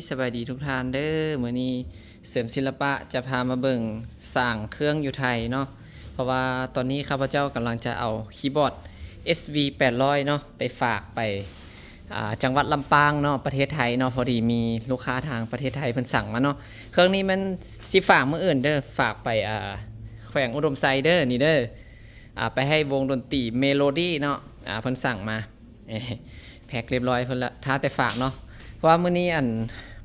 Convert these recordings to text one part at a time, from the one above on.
ສະບາຍດີທຸກທ່ານເດີ. ມື້ນີ້ເສີມສິລະປະຈະພາມາເບິ່ງສ້າງເຄື່ອງຢູ່ໄທເນາະ, ເພາະວ່າຕອນນີ້ຂ້າພະເຈົ້າກຳລັງຈະເອົາຄີບອດ ເອສວີ ແປດຮ້ອຍເນາະ ໄປຝາກໄປ ອ່າ ຈັງຫວັດລຳປາງເນາະ ປະເທດໄທເນາະ. ພໍດີມີລູກຄ້າທາງປະເທດໄທເພິ່ນສັ່ງມາເນາະ. ເຄື່ອງນີ້ແມ່ນຊິຝາກມື້ອື່ນເດີ, ຝາກໄປ ອ່າ ແຂວງອຸດົມໄຊເດີ ນີ້ເດີ. ອ່າ ໄປໃຫ້ວົງດົນຕີເມໂລດີ້ເນາະ, ອ່າ ເພິ່ນສັ່ງມາ. ເອີ ແພັກຮຽບຮ້ອຍເພິ່ນລະ ຖ້າແຕ່ຝາກເນາະ, ເພາະວ່າມື້ນີ້ ອັນ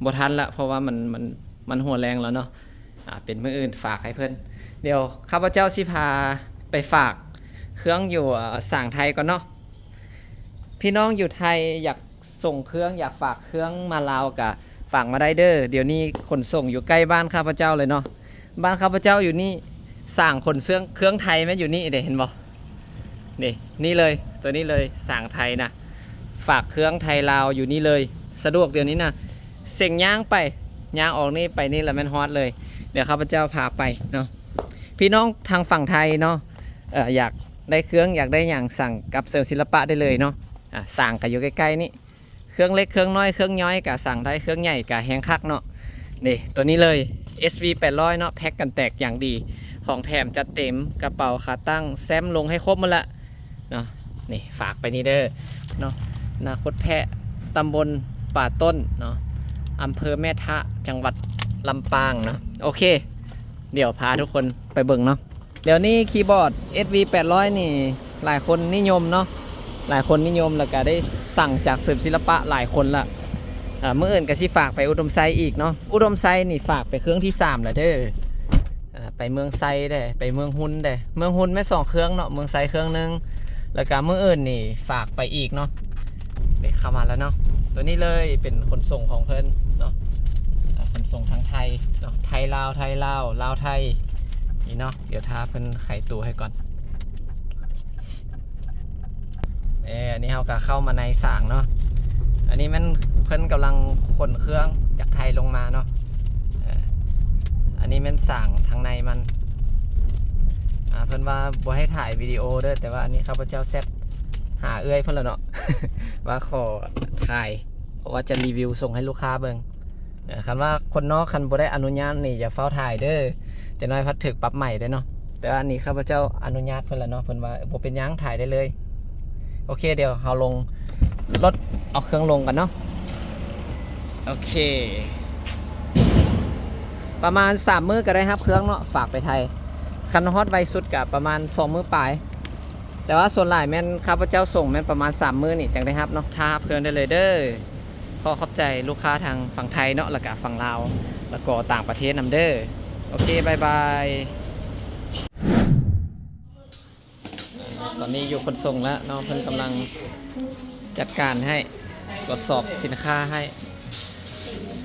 ບໍ່ທັນລະ ເພາະວ່າມັນ ມັນ ມັນຫົວແລງແລ້ວເນາະ. ອ່າ ເປັນມື້ອື່ນຝາກໃຫ້ເພິ່ນ. ດຽວຂ້າພະເຈົ້າຊິພາໄປຝາກເຄື່ອງຢູ່ ເອີ ສ້າງໄທກ່ອນເນາະ. ພີ່ນ້ອງຢູ່ໄທຢາກສົ່ງເຄື່ອງ ຢາກຝາກເຄື່ອງມາລາວກະຝາກມາໄດ້ເດີ. ດຽວນີ້ຂົນສົ່ງຢູ່ໃກ້ບ້ານຂ້າພະເຈົ້າເລີຍເນາະ. ບ້ານຂ້າພະເຈົ້າຢູ່ນີ້ ສ້າງຂົນເຄື່ອງ ເຄື່ອງໄທແມ່ນຢູ່ນີ້ເດ້ ເຫັນບໍ່? ນີ້ ນີ້ເລີຍ ຕົວນີ້ເລີຍ ສ້າງໄທນະ. ຝາກເຄື່ອງໄທລາວຢູ່ນີ້ເລີຍ ສະດວກ. ດຽວນີ້ນະ ເສັງຍ່າງໄປ ຍ່າງອອກນີ້ໄປນີ້ລະແມ່ນຮອດເລີຍ. ດຽວຂ້າພະເຈົ້າພາໄປເນາະ. ພີ່ນ້ອງທາງຝັ່ງໄທເນາະ ເອີ ຢາກໄດ້ເຄື່ອງ ຢາກໄດ້ຫຍັງ ສັ່ງກັບເສີມສິລະປະໄດ້ເລີຍເນາະ. ອ່າ ສ້າງກະຢູ່ໃກ້ໆນີ້. ເຄື່ອງເລັກເຄື່ອງນ້ອຍ ເຄື່ອງຍ່ອຍກະສັ່ງໄດ້, ເຄື່ອງໃຫຍ່ກະແຮງຄັກເນາະ. ນີ້ ຕົວນີ້ເລີຍ ເອສວີ ແປດຮ້ອຍເນາະ, ແພັກກັນແຕກຢ່າງດີ, ຂອງແຖມຈັດເຕັມ, ກະເປົາ, ຂາຕັ້ງ, ແຟ້ມ ລົງໃຫ້ຄົບໝົດລະເນາະ. ນີ້ ຝາກໄປນີ້ເດີເນາະ, ນາໂຄດແພະ, ຕຳບົນປ່າຕົ້ນເນາະ, ອຳເພີແມ່ທະ, ຈັງຫວັດລຳປາງເນາະ. ໂອເຄ ດຽວພາທຸກຄົນໄປເບິ່ງເນາະ. ດຽວນີ້ຄີບອດ ເອສວີ ແປດຮ້ອຍນີ້ ຫຼາຍຄົນນິຍົມເນາະ, ຫຼາຍຄົນນິຍົມ ແລ້ວກະໄດ້ສັ່ງຈາກເສີມສິລະປະຫຼາຍຄົນລະ. ເອີ ມື້ອື່ນກະຊິຝາກໄປອຸດົມໄຊອີກເນາະ. ອຸດົມໄຊນີ້ຝາກໄປເຄື່ອງທີສາມລະເດີ. ເອີ ໄປເມືອງໄຊເດ້ ໄປເມືອງຮຸນເດ້. ເມືອງຮຸນແມ່ນສອງເຄື່ອງເນາະ, ເມືອງໄຊເຄື່ອງໜຶ່ງ, ແລ້ວກະມື້ອື່ນນີ້ຝາກໄປອີກເນາະ. ນີ້ ເຂົ້າມາແລ້ວເນາະ. ຕົວນີ້ເລີຍເປັນຂົນສົ່ງຂອງເພິ່ນເນາະ, ຂົນສົ່ງທາງໄທເນາະ, ໄທລາວ ໄທລາວ ລາວໄທ ນີ້ເນາະ. ດຽວຖ້າເພິ່ນໄຂຕູ້ໃຫ້ກ່ອນ. ເອີ ອັນນີ້ເຮົາກະເຂົ້າມາໃນສ້າງເນາະ. ອັນນີ້ແມ່ນເພິ່ນກຳລັງຂົນເຄື່ອງຈາກໄທລົງມາເນາະ. ເອີ ອັນນີ້ແມ່ນສ້າງທາງໃນມັນ. ອ່າ ເພິ່ນວ່າບໍ່ໃຫ້ຖ່າຍວິດີໂອເດີ, ແຕ່ວ່າອັນນີ້ຂ້າພະເຈົ້າແຊັດຫາເອື້ອຍເພິ່ນລະເນາະ ວ່າຂໍຖ່າຍ ເພາະວ່າຈະຣີວິວສົ່ງໃຫ້ລູກຄ້າເບິ່ງ. ເອີ ຄັນວ່າຄົນນອກ ຄັນບໍ່ໄດ້ອະນຸຍາດນີ້ ຢ່າຟ້າວຖ່າຍເດີ, ຈັກໜ້ອຍພັດຖືກປັບໃໝເດ້ເນາະ. ແຕ່ວ່າອັນນີ້ຂ້າພະເຈົ້າອະນຸຍາດເພິ່ນລະເນາະ, ເພິ່ນວ່າ ເອີ ບໍ່ເປັນຫຍັງ ຖ່າຍໄດ້ເລີຍ. ໂອເຄ ດຽວເຮົາລົງລົດເອົາເຄື່ອງລົງກັນເນາະ. ໂອເຄ ປະມານສາມມື້ກະໄດ້ຮັບເຄື່ອງເນາະ, ຝາກໄປໄທ. ຄັນຮອດໄວສຸດກະປະມານສອງມື້ປາຍ, ແຕ່ວ່າສ່ວນຫຼາຍແມ່ນຂ້າພະເຈົ້າສົ່ງແມ່ນປະມານສາມມື້ນີ້ຈັ່ງໄດ້ຮັບເນາະ. ຖ້າຮັບເຄື່ອງໄດ້ເລີຍເດີ. ຂໍຂອບໃຈລູກຄ້າທາງຝັ່ງໄທເນາະ ແລ້ວກະຝັ່ງລາວ ແລ້ວກໍຕ່າງປະເທດນຳເດີ. ໂອເຄ ບາຍບາຍ. ຕອນນີ້ຢູ່ຂົນສົ່ງແລ້ວເນາະ, ເພິ່ນກຳລັງຈັດການໃຫ້ ກວດສອບສິນຄ້າໃຫ້.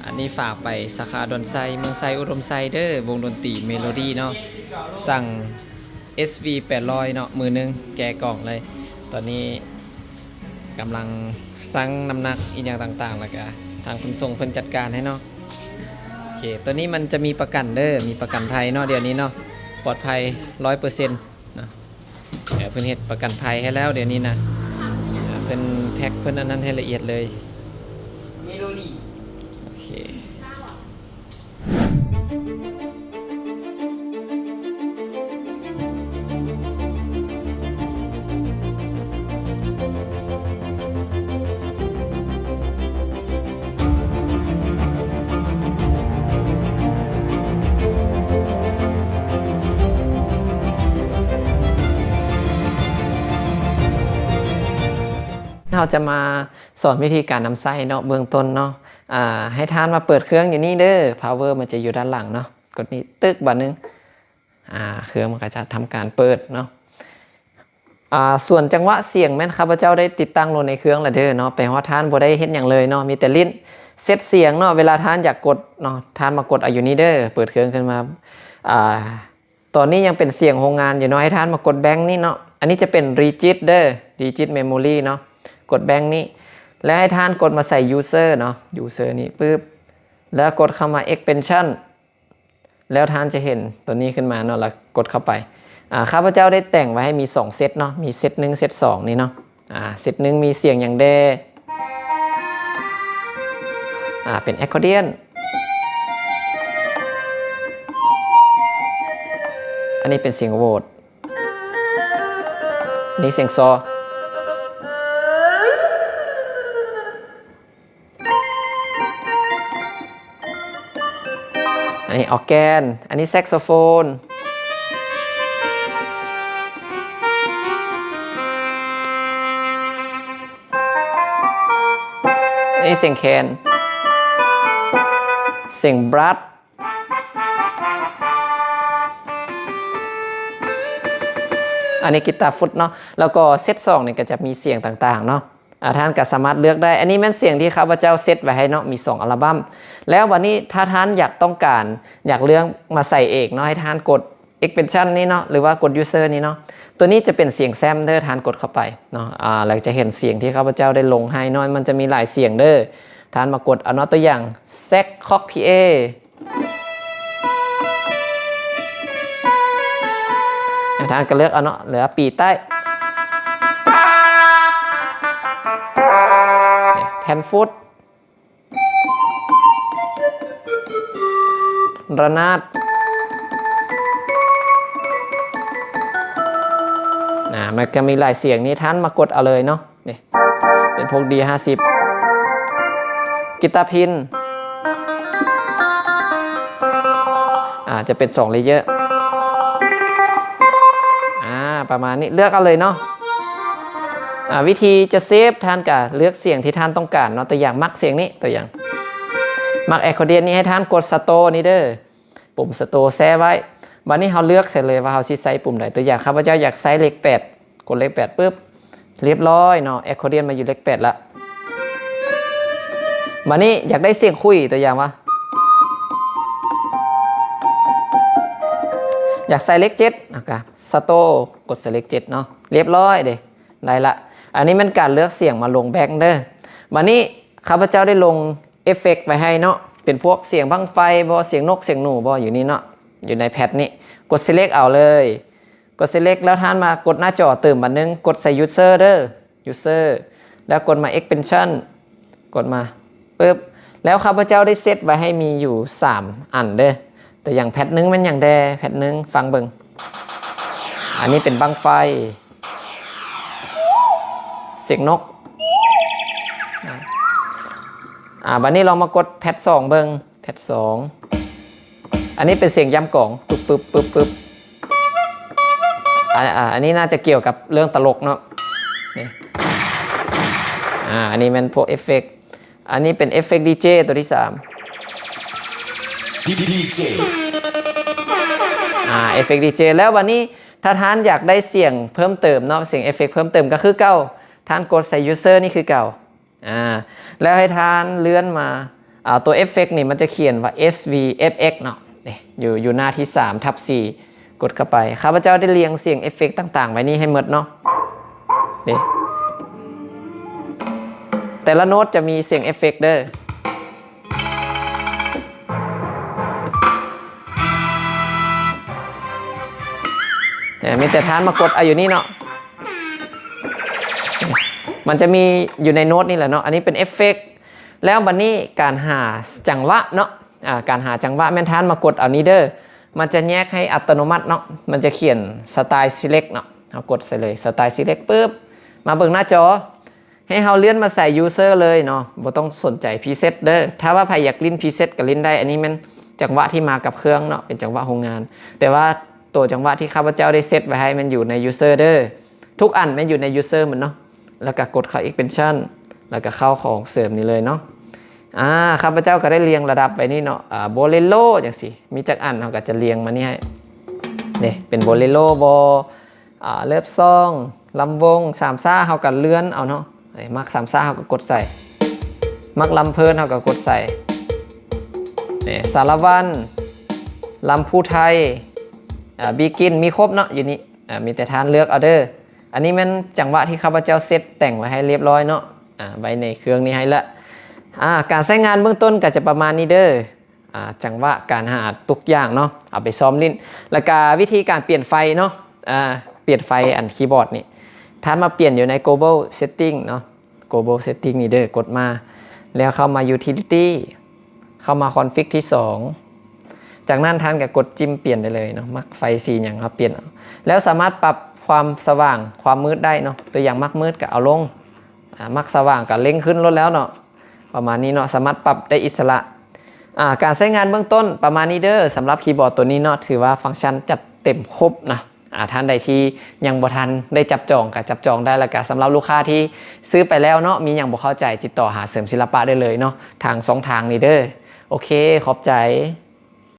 ອັນນີ້ຝາກໄປສາຂາດອນໄຊ ເມືອງໄຊ ອຸດົມໄຊເດີ, ວົງດົນຕີເມໂລດີ້ເນາະ. ສັ່ງ ເອສວີ ແປດຮ້ອຍເນາະ, ມືໜຶ່ງແກະກ່ອງເລີຍ. ຕອນນີ້ກຳລັງຊັ່ງນ້ຳໜັກອີ່ຫຍັງຕ່າງໆ ແລ້ວກະທາງຂົນສົ່ງເພິ່ນຈັດການໃຫ້ເນາະ. ໂອເຄ ໂຕນີ້ມັນຈະມີປະກັນເດີ, ມີປະກັນໄພເນາະ ດຽວນີ້ເນາະ, ປອດໄພຮ້ອຍເປີເຊັນເນາະ. ເອີ ເພິ່ນເຮັດປະກັນໄພໃຫ້ແລ້ວດຽວນີ້ນະ. ເພິ່ນແພັກ ເພິ່ນອັນນັ້ນໃຫ້ລະອຽດເລີຍ. ໂອເຄ. ເຮົາຈະມາສອນວິທີການນຳໃຊ້ເນາະ ເບື້ອງຕົ້ນເນາະ. ອ່າ ໃຫ້ທ່ານມາເປີດເຄື່ອງຢູ່ນີ້ເດີ, ພາວເວີມັນຈະຢູ່ດ້ານຫຼັງເນາະ. ກົດນີ້ ຕຶກ ບາດໜຶ່ງ ອ່າ ເຄື່ອງມັນກະຈະທຳການເປີດເນາະ. ອ່າ ສ່ວນຈັງຫວະສຽງແມ່ນຂ້າພະເຈົ້າໄດ້ຕິດຕັ້ງລົງໃນເຄື່ອງລະເດີເນາະ, ໄປຮອດທ່ານບໍ່ໄດ້ເຮັດຫຍັງເລີຍເນາະ, ມີແຕ່ຫຼິ້ນເຊັດສຽງເນາະ. ເວລາທ່ານຢາກກົດເນາະ, ທ່ານມາກົດເອົາຢູ່ນີ້ເດີ, ເປີດເຄື່ອງຂຶ້ນມາ. ອ່າ ຕອນນີ້ຍັງເປັນສຽງໂຮງງານຢູ່ເນາະ, ໃຫ້ທ່ານມາກົດແບງນີ້ເນາະ. ອັນນີ້ຈະເປັນຣີຈິດເດີ, ຣີຈິດເມໂມຣີເນາະ, ກົດແບງນີ້ ແລ້ວໃຫ້ທ່ານກົດມາໃສ່ຢູເຊີເນາະ, ຢູເຊີນີ້ປຶບ ແລ້ວກົດເຂົ້າມາເອັກສະເພນຊັນ ແລ້ວທ່ານຈະເຫັນໂຕນີ້ຂຶ້ນມາເນາະ, ແລ້ວກົດເຂົ້າໄປ. ອ່າ ຂ້າພະເຈົ້າໄດ້ແຕ່ງໄວ້ໃຫ້ມີສອງເຊັດເນາະ, ມີເຊັດໜຶ່ງ ເຊັດສອງນີ້ເນາະ. ອ່າ ເຊັດໜຶ່ງມີສຽງຫຍັງແດ່? ອ່າ ເປັນແອັກຄອດດຽນ. ອັນນີ້ເປັນສຽງໂຫວດ. ນີ້ສຽງຊໍ. ອັນນີ້ອອກແກນ. ອັນນີ້ແຊັກໂຊໂຟນ. ອັນນີ້ສຽງແຄນ, ສຽງບຣັດ. ອັນນີ້ກີຕາຟຸດເນາະ. ແລ້ວກໍເຊັດສອງນີ້ກໍຈະມີສຽງຕ່າງໆເນາະ. ອາ ທ່ານກໍສາມາດເລືອກໄດ້. ອັນນີ້ແມ່ນສຽງທີ່ຂ້າພະເຈົ້າເຊັດໄວ້ໃຫ້ເນາະ, ມີສອງອັລບັມ. ແລ້ວບັດນີ້ຖ້າທ່ານຢາກຕ້ອງການ ຢາກເລືອກມາໃສ່ເອງເນາະ, ໃຫ້ທ່ານກົດ expansion ນີ້ເນາະ ຫຼືວ່າກົດ user ນີ້ເນາະ. ຕົວນີ້ຈະເປັນສຽງແຊັມເດີ, ທ່ານກົດເຂົ້າໄປເນາະ. ອາ ແລ້ວຈະເຫັນສຽງທີ່ຂ້າພະເຈົ້າໄດ້ລົງໃຫ້ເນາະ, ມັນຈະມີຫຼາຍສຽງເດີ. ທ່ານມາກົດເອົາເນາະ, ຕົວຢ່າງ Saxcock PA. ທ່ານກໍເລືອກເອົາເນາະ, ຫຼືວ່າປີໃຕ້. ແຜ່ນຟຸດ. ລະນາດ. ອາ ມັນກໍມີຫຼາຍສຽງນີ້, ທ່ານມາກົດເອົາເລີຍເນາະ. ນີ້ ເປັນພວກ D ຫ້າສິບ. ກີຕາພິນ. ອາ ຈະເປັນສອງ layer. ອາ ປະມານນີ້, ເລືອກເອົາເລີຍເນາະ. ອາ ວິທີຈະເຊບ, ທ່ານກະເລືອກສຽງທີ່ທ່ານຕ້ອງການເນາະ. ຕົວຢ່າງ ມັກສຽງນີ້, ຕົວຢ່າງ ມັກ accordion ນີ້, ໃຫ້ທ່ານກົດ stop ນີ້ເດີ, ປຸ່ມ stop ແຊ່ໄວ້. ບັດນີ້ເຮົາເລືອກໃສ່ເລີຍວ່າເຮົາຊິໃຊ້ປຸ່ມໃດ. ຕົວຢ່າງ ຂ້າພະເຈົ້າຢາກໃຊ້ເລກແປດ, ກົດເລກແປດປຶບ, ລຽບຮ້ອຍເນາະ, accordion ມາຢູ່ເລກແປດລະ. ບັດນີ້ຢາກໄດ້ສຽງຂຸ້ຍ, ຕົວຢ່າງວ່າ ຢາກໃສ່ເລກເຈັດ, ແລ້ວກະ stop ກົດໃສ່ເລກເຈັດເນາະ, ລຽບຮ້ອຍເດ້. ໄດ້ລະ. ອັນນີ້ແມ່ນການເລືອກສຽງມາລົງແບັກເດີ. ບາດນີ້ຂ້າພະເຈົ້າໄດ້ລົງເອຟເຟັກໄວ້ໃຫ້ເນາະ, ເປັນພວກສຽງບັ້ງໄຟບໍ, ສຽງນົກສຽງໜູບໍ, ຢູ່ນີ້ເນາະ, ຢູ່ໃນແພັດນີ້. ກົດ select ເອົາເລີຍ. ກົດ select ແລ້ວທ່ານມາກົດໜ້າຈໍຕື່ມບາດໜຶ່ງ, ກົດໃສ່ user ເດີ, user ແລ້ວກົດມາ expansion. ກົດມາປຶບ ແລ້ວຂ້າພະເຈົ້າໄດ້ເຊັດໄວ້ໃຫ້ມີຢູ່ສາມອັນເດີ. ຕົວຢ່າງແພັດໜຶ່ງແມ່ນຫຍັງແດ່? ແພັດໜຶ່ງຟັງເບິ່ງ. ອັນນີ້ເປັນບັ້ງໄຟ, ສຽງນົກ. ອາ ບາດນີ້ລອງມາກົດແພັດສອງເບິ່ງ, ແພັດສອງ. ອັນນີ້ເປັນສຽງຢ້ຳກອງ, ປຶບ ປຶບ ປຶບ ປຶບ. ອາ ອາ ອັນນີ້ໜ້າຈະກ່ຽວກັບເລື່ອງຕະຫຼົກເນາະ. ນີ້ ອາ ອັນນີ້ແມ່ນພວກເອຟເຟັກ. ອັນນີ້ເປັນເອຟເຟັກດີເຈຕົວທີສາມ. ດີເຈ ອາ ເອຟເຟັກດີເຈ. ແລ້ວບາດນີ້ຖ້າທ່ານຢາກໄດ້ສຽງເພີ່ມເຕີມເນາະ, ສຽງເອຟເຟັກເພີ່ມເຕີມກໍຄືເກົ່າ, ທ່ານກົດໃສ່ user ນີ້ຄືເກົ່າ. ອາ ແລ້ວໃຫ້ທ່ານເລື່ອນມາ, ອາ ຕົວເອຟເຟັກນີ້ມັນຈະຂຽນວ່າ ເອສ ວີ ເອຟ ເອັກ ເນາະ, ນີ້ ຢູ່ ຢູ່ໜ້າທີສາມທັບສີ່ ກົດເຂົ້າໄປ. ຂ້າພະເຈົ້າໄດ້ລຽງສຽງເອຟເຟັກຕ່າງໆໄວ້ນີ້ໃຫ້ໝົດເນາະ, ນີ້ ແຕ່ລະໂນ້ດຈະມີສຽງເອຟເຟັກເດີ. ແຕ່ມີແຕ່ທ່ານມາກົດເອົາຢູ່ນີ້ເນາະ, ມັນຈະມີຢູ່ໃນໂນ້ດນີ້ແຫຼະເນາະ. ອັນນີ້ເປັນເອຟເຟັກ. ແລ້ວບັດນີ້ການຫາຈັງຫວະເນາະ, ອາ ການຫາຈັງຫວະແມ່ນທ່ານມາກົດເອົານີ້ເດີ, ມັນຈະແຍກໃຫ້ອັດຕະໂນມັດເນາະ, ມັນຈະຂຽນ Style Select ເນາະ, ເຮົາກົດໃສ່ເລີຍ Style Select ປຶບ ມາເບິ່ງໜ້າຈໍ. ໃຫ້ເຮົາເລື່ອນມາໃສ່ user ເລີຍເນາະ, ບໍ່ຕ້ອງສົນໃຈ preset ເດີ. ຖ້າວ່າໃຜຢາກຫຼິ້ນ preset ກໍຫຼິ້ນໄດ້, ອັນນີ້ແມ່ນຈັງຫວະທີ່ມາກັບເຄື່ອງເນາະ, ເປັນຈັງຫວະໂຮງງານ. ແຕ່ວ່າໂຕຈັງຫວະທີ່ຂ້າພະເຈົ້າໄດ້ເຊັດໄວ້ໃຫ້ແມ່ນຢູ່ໃນ user ເດີ, ທຸກອັນແມ່ນຢູ່ໃນ user ໝົດເນາະ. ແລ້ວກໍກົດເຂົ້າ expansion ແລ້ວກໍເຂົ້າຂອງເສີມນີ້ເລີຍເນາະ. ອາ ຂ້າພະເຈົ້າກໍໄດ້ລຽງລະດັບໄວ້ນີ້ເນາະ, ອາ Bolero ຈັ່ງຊີ້, ມີຈັກອັນເຮົາກໍຈະລຽງມານີ້ໃຫ້. ນີ້ເປັນ Bolero ບໍ, ອາ Love Song, ລຳວົງ, ສາມຊ້າ ເຮົາກໍເລື່ອນເອົາເນາະ, ມັກສາມຊ້າ ເຮົາກໍກົດໃສ່, ມັກລຳເພີນ ເຮົາກໍກົດໃສ່. ນີ້ ສາລະວັນ, ລຳພູໄທ, ອາ Begin ມີຄົບເນາະຢູ່ນີ້, ອາ ມີແຕ່ທ່ານເລືອກເອົາເດີ. ອັນນີ້ແມ່ນຈັງຫວະທີ່ຂ້າພະເຈົ້າເຊັດແຕ່ງໄວ້ໃຫ້ລຽບຮ້ອຍເນາະ, ອາ ໄວ້ໃນເຄື່ອງນີ້ໃຫ້ລະ. ອາ ການໃຊ້ງານເບື້ອງຕົ້ນກໍຈະປະມານນີ້ເດີ. ອາ ຈັງຫວະການຫາທຸກຢ່າງເນາະ, ເອົາໄປຊ້ອມຫຼິ້ນ. ແລ້ວກະວິທີການປ່ຽນໄຟເນາະ, ອາ ປ່ຽນໄຟອັນຄີບອດນີ້, ທ່ານມາປ່ຽນຢູ່ໃນ Global Setting ເນາະ, Global Setting ນີ້ເດີ, ກົດມາ ແລ້ວເຂົ້າມາ Utility. ເຂົ້າມາຄອນຟິກທີສອງ ຈາກນັ້ນທ່ານກໍກົດຈິ້ມປ່ຽນໄດ້ເລີຍເນາະ ມັກໄຟສີຫຍັງເຮົາປ່ຽນເອົາ ແລ້ວສາມາດປັບຄວາມສະຫວ່າງຄວາມມືດໄດ້ເນາະ ຕົວຢ່າງມັກມືດກໍເອົາລົງ ອາ ມັກສະຫວ່າງກໍເລັ່ງຂຶ້ນໂລດແລ້ວເນາະ ປະມານນີ້ເນາະ ສາມາດປັບໄດ້ອິດສະຫຼະ. ອາ ການໃຊ້ງານເບື້ອງຕົ້ນປະມານນີ້ເດີ ສຳລັບຄີບອດຕົວນີ້ເນາະ ຖືວ່າຟັງຊັນຈັດເຕັມຄົບນະ. ອາ ທ່ານໃດທີ່ຍັງບໍ່ທັນໄດ້ຈັບຈອງກໍຈັບຈອງໄດ້ ແລ້ວກໍສຳລັບລູກຄ້າທີ່ຊື້ໄປແລ້ວເນາະ ມີຫຍັງບໍ່ເຂົ້າໃຈຕິດຕໍ່ຫາເສີມສິລະປະໄດ້ເລີຍເນາະ ທາງຊ່ອງທາງນີ້ເດີ. ໂອເຄ ຂອບໃຈ.